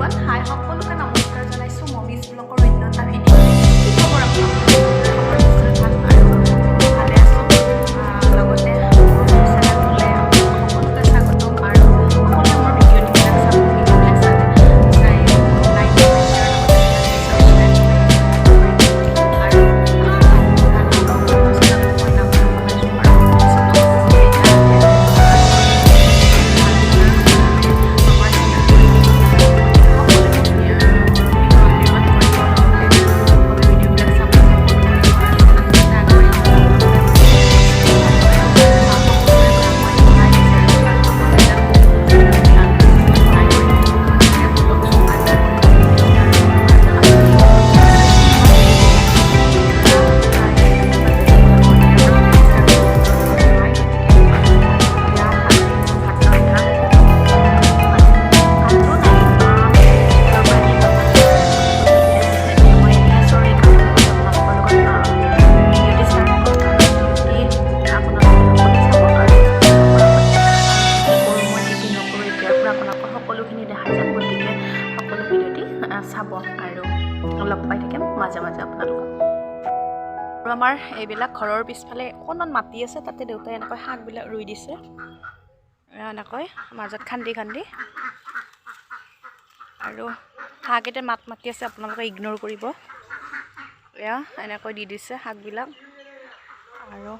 Everyone, হাই, সকলোকে নমস্কাৰ জনাইছোঁ মমিজ ব্লগৰ অন্য এটা ভিডিঅ'। কি খবৰ আপোনালোকৰ? খবৰ নিশ্চয় ভাল আৰু মই ভালে আছোঁ। লগতে মোৰ চেনেলটোলৈ সকলোকে স্বাগতম আৰু সকলোৱে মোৰ ভিডিঅ'বিলাক চাব। ভিডিঅ'বিলাক চালে চাই লাইক, কমেণ্ট, শ্বেয়াৰ, লগতে ছাবস্ক্ৰাইব কৰিব আৰু চেনেলটো মই নাম বনাইছোঁ আৰু আমাৰ চেনেলটো সকলোৱে আশীৰ্বাদ কৰিব, লগতে সকলোৱে ভিডিঅ'বিলাক চাব, ছাপোৰ্ট কৰিব আৰু চেনেলটো যাতে আগবাঢ়ি যায় সকলোৰে পৰা মই সহায় বিচাৰিছোঁ আৰু সকলোৱে যেন চেনেলটোত সহায় কৰে। গতিকে ব'লকচোন, আজি ভিডিঅ'টো আৰম্ভ কৰা যাওক। গতিকে এয়া ভাত ৰন্ধা ভাতটো নাই, স্কুলৰ পৰা আহি ভাত গতিকে এতিয়া মই গেছৰ এই কামটো কৰি আপোনালোকৰ লগত ভিডিঅ'টি ষ্টাৰ্ট কৰোঁ আৰু ভিডিঅ'টি আপোনালোকে সকলোৱে চাব আৰু মোৰ লগত কি কৰোঁ মই, কি কি নকৰোঁ, এতিয়াৰ পৰা আপোনালোকৰ সকলোখিনি দেখাই যাম। গতিকে সকলো ভিডিঅ'টি চাব আৰু লগ পাই থাকিম মাজে মাজে আপোনালোকক। আৰু আমাৰ এইবিলাক ঘৰৰ পিছফালে অকণমান মাটি আছে, তাতে দেউতাই এনেকৈ শাকবিলাক ৰুই দিছে, এনেকৈ মাজত খান্দি খান্দি। আৰু হাঁহকেইটা মাত মাতি আছে, আপোনালোকে ইগন'ৰ কৰিব। এয়া এনেকৈ দি দিছে শাকবিলাক আৰু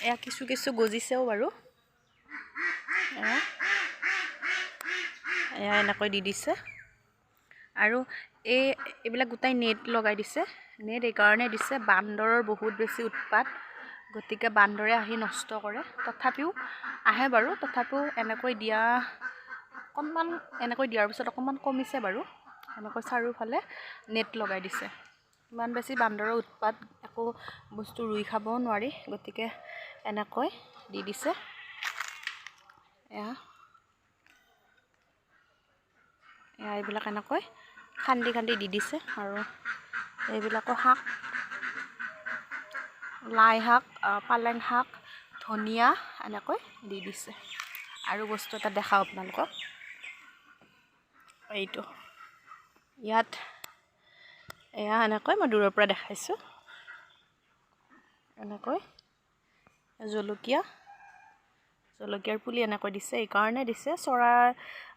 এয়া কিছু কিছু গজিছেও বাৰু। এয়া এয়া এনেকৈ দি দিছে আৰু এইবিলাক গোটেই নেট লগাই দিছে। নেট এইকাৰণে দিছে, বান্দৰৰ বহুত বেছি উৎপাত, গতিকে বান্দৰে আহি নষ্ট কৰে। তথাপিও আহে বাৰু, তথাপিও এনেকৈ দিয়া অকণমান, এনেকৈ দিয়াৰ পিছত অকণমান কমিছে বাৰু। এনেকৈ চাৰিওফালে নেট লগাই দিছে। ইমান বেছি বান্দৰৰ উৎপাত, একো বস্তু ৰুই খাবও নোৱাৰি, গতিকে এনেকৈ দি দিছে। এয়া এয়া এইবিলাক এনেকৈ খান্দি খান্দি দি দিছে। আৰু এইবিলাকো শাক, লাই শাক, পালেং শাক, ধনিয়া এনেকৈ দি দিছে। আৰু বস্তু এটা দেখাওঁ আপোনালোকক, এইটো ইয়াত এয়া এনেকৈ মই দূৰৰ পৰা দেখাইছোঁ। এনেকৈ জলকীয়া, জলকীয়াৰ পুলি এনেকৈ দিছে। এইকাৰণে দিছে, চৰাই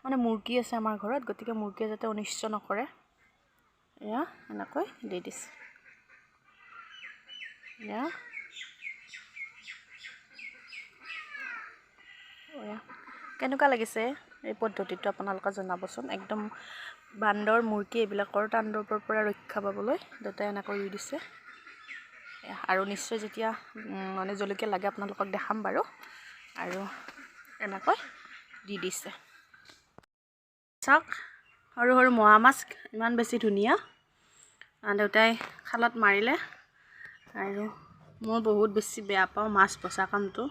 মানে মুৰ্গী আছে আমাৰ ঘৰত, গতিকে মুৰ্গীয়ে যাতে অনিষ্ট নকৰে, এয়া এনেকৈ দি দিছে। এয়া এয়া কেনেকুৱা লাগিছে এই পদ্ধতিটো আপোনালোকে জনাবচোন। একদম বান্দৰ, মুৰ্গী এইবিলাকৰ তাণ্ডৱৰ পৰা ৰক্ষা পাবলৈ দেউতাই এনেকৈ ৰুই দিছে। আৰু নিশ্চয় যেতিয়া মানে জলকীয়া লাগে আপোনালোকক দেখাম বাৰু। আৰু এনেকৈ দি দিছে। চাওক, সৰু সৰু মোৱা মাছ, ইমান বেছি ধুনীয়া। দেউতাই খালত মাৰিলে। আৰু মই বহুত বেছি বেয়া পাওঁ মাছ বচা কামটো,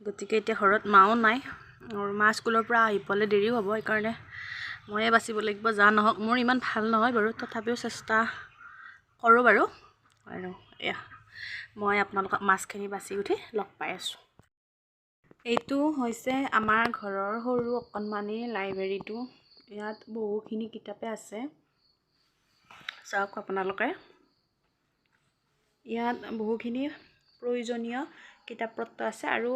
গতিকে এতিয়া ঘৰত মাও নাই আৰু মা স্কুলৰ পৰা আহি পালে দেৰিও হ'ব, সেইকাৰণে ময়ে বাচিব লাগিব। যা নহওক, মোৰ ইমান ভাল নহয় বাৰু, তথাপিও চেষ্টা কৰোঁ বাৰু। আৰু এয়া মই আপোনালোকক মাছখিনি বাচি উঠি লগ পাই আছোঁ। এইটো হৈছে আমাৰ ঘৰৰ সৰু অকণমানি লাইব্ৰেৰীটো। ইয়াত বহুখিনি কিতাপে আছে, চাওক আপোনালোকে। ইয়াত বহুখিনি প্ৰয়োজনীয় কিতাপ পত্ৰ আছে। আৰু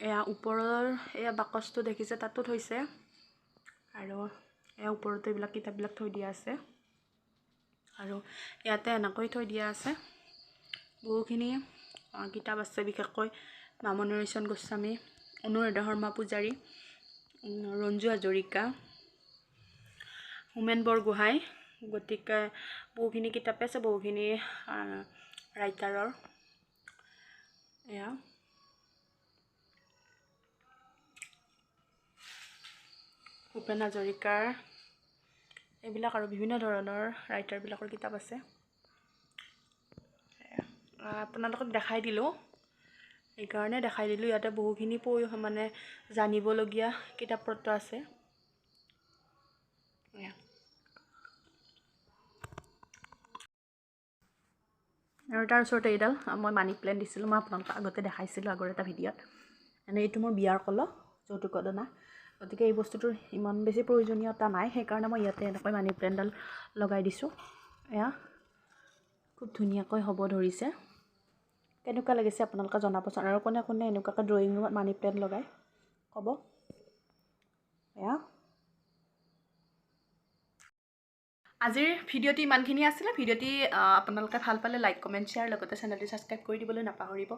এয়া ওপৰৰ এয়া বাকচটো দেখিছে, তাতো থৈছে। আৰু এয়া ওপৰতো এইবিলাক কিতাপবিলাক থৈ দিয়া আছে। আৰু ইয়াতে এনেকৈ থৈ দিয়া আছে। বহুখিনি কিতাপ আছে, বিশেষকৈ মামণি ৰয়চম গোস্বামী, অনুৰাধা শৰ্মা পূজাৰী, ৰঞ্জু হাজৰিকা, হোমেন বৰগোহাঁই। গতিকে বহুখিনি কিতাপে আছে, বহুখিনি ৰাইটাৰৰ। এয়া ভূপেন হাজৰিকাৰ, এইবিলাক আৰু বিভিন্ন ধৰণৰ ৰাইটাৰবিলাকৰ কিতাপ আছে। আপোনালোকক দেখাই দিলোঁ, এইকাৰণে দেখাই দিলোঁ, ইয়াতে বহুখিনি মানে জানিবলগীয়া কিতাপ পত্ৰ আছে। আৰু তাৰ ওচৰতে এইডাল মই মানি প্লেণ্ট দিছিলোঁ, মই আপোনালোকক আগতে দেখাইছিলোঁ আগৰ এটা ভিডিঅ'ত। এনে এইটো মোৰ বিয়াৰ কলহ, যৌতুকত অনা। গতিকে এই বস্তুটোৰ ইমান বেছি প্ৰয়োজনীয়তা নাই, সেইকাৰণে মই ইয়াতে এনেকৈ মানি প্লেণ্টডাল লগাই দিছোঁ। এয়া খুব ধুনীয়াকৈ হ'ব ধৰিছে। কেনেকুৱা লাগিছে আপোনালোকে জনাবচোন। আৰু কোনে কোনে এনেকুৱাকৈ ড্ৰয়িং ৰুমত মানি প্লেণ্ট লগায় ক'ব। এয়া আজিৰ ভিডিঅ'টি ইমানখিনি আছিলে। ভিডিঅ'টি আপোনালোকে ভাল পালে লাইক, কমেণ্ট, শ্বেয়াৰ, লগতে চেনেলটো ছাবস্ক্ৰাইব কৰি দিবলৈ নাপাহৰিব।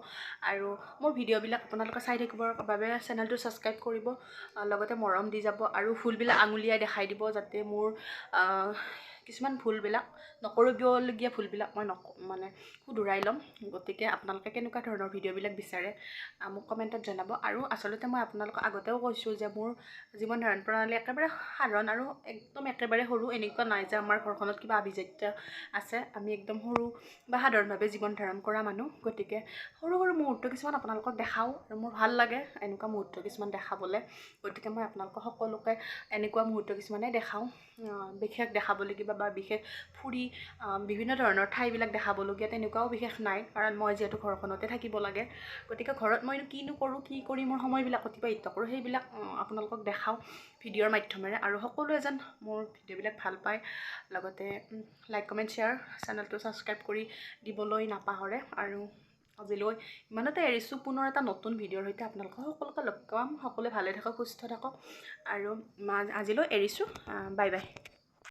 আৰু মোৰ ভিডিঅ'বিলাক আপোনালোকে চাই থাকিবৰ বাবে চেনেলটো ছাবস্ক্ৰাইব কৰিব, লগতে মৰম দি যাব আৰু ভুলবিলাক আঙুলিয়াই দেখাই দিব, যাতে মোৰ কিছুমান ভুলবিলাক, নকৰিবলগীয়া ভুলবিলাক মই মানে শুধৰাই ল'ম। গতিকে আপোনালোকে কেনেকুৱা ধৰণৰ ভিডিঅ'বিলাক বিচাৰে মোক কমেণ্টত জনাব। আৰু আচলতে মই আপোনালোকক আগতেও কৈছোঁ যে মোৰ জীৱন ধাৰণ প্ৰণালী একেবাৰে সাধাৰণ আৰু একদম একেবাৰে সৰু। এনেকুৱা নাই যে আমাৰ ঘৰখনত কিবা আভিজাত্য আছে, আমি একদম সৰু বা সাধাৰণভাৱে জীৱন ধাৰণ কৰা মানুহ। গতিকে সৰু সৰু মুহূৰ্ত কিছুমান আপোনালোকক দেখাওঁ আৰু মোৰ ভাল লাগে এনেকুৱা মুহূৰ্ত কিছুমান দেখাবলৈ। গতিকে মই আপোনালোকক সকলোকে এনেকুৱা মুহূৰ্ত কিছুমানেই দেখাওঁ, বিশেষ দেখাবলগীয়া বা বিশেষ ফুৰি বিভিন্ন ধৰণৰ ঠাইবিলাক দেখাবলগীয়া তেনেকুৱাও বিশেষ নাই, কাৰণ মই যিহেতু ঘৰখনতে থাকিব লাগে। গতিকে ঘৰত মইনো কিনো কৰোঁ, কি কৰি মোৰ সময়বিলাক অতিবাহিত কৰোঁ, সেইবিলাক আপোনালোকক দেখাওঁ ভিডিঅ'ৰ মাধ্যমেৰে। আৰু সকলোৱে যেন মোৰ ভিডিঅ'বিলাক ভাল পায়, লগতে লাইক, কমেণ্ট, শ্বেয়াৰ, চেনেলটো ছাবস্ক্ৰাইব কৰি দিবলৈ নাপাহৰে। আৰু আজিলৈ ইমানতে এৰিছোঁ। পুনৰ এটা নতুন ভিডিঅ'ৰ সৈতে আপোনালোকক সকলোকে লগ পাম। সকলোৱে ভালে থাকক, সুস্থ থাকক। আৰু আজিলৈ এৰিছোঁ। Bye bye.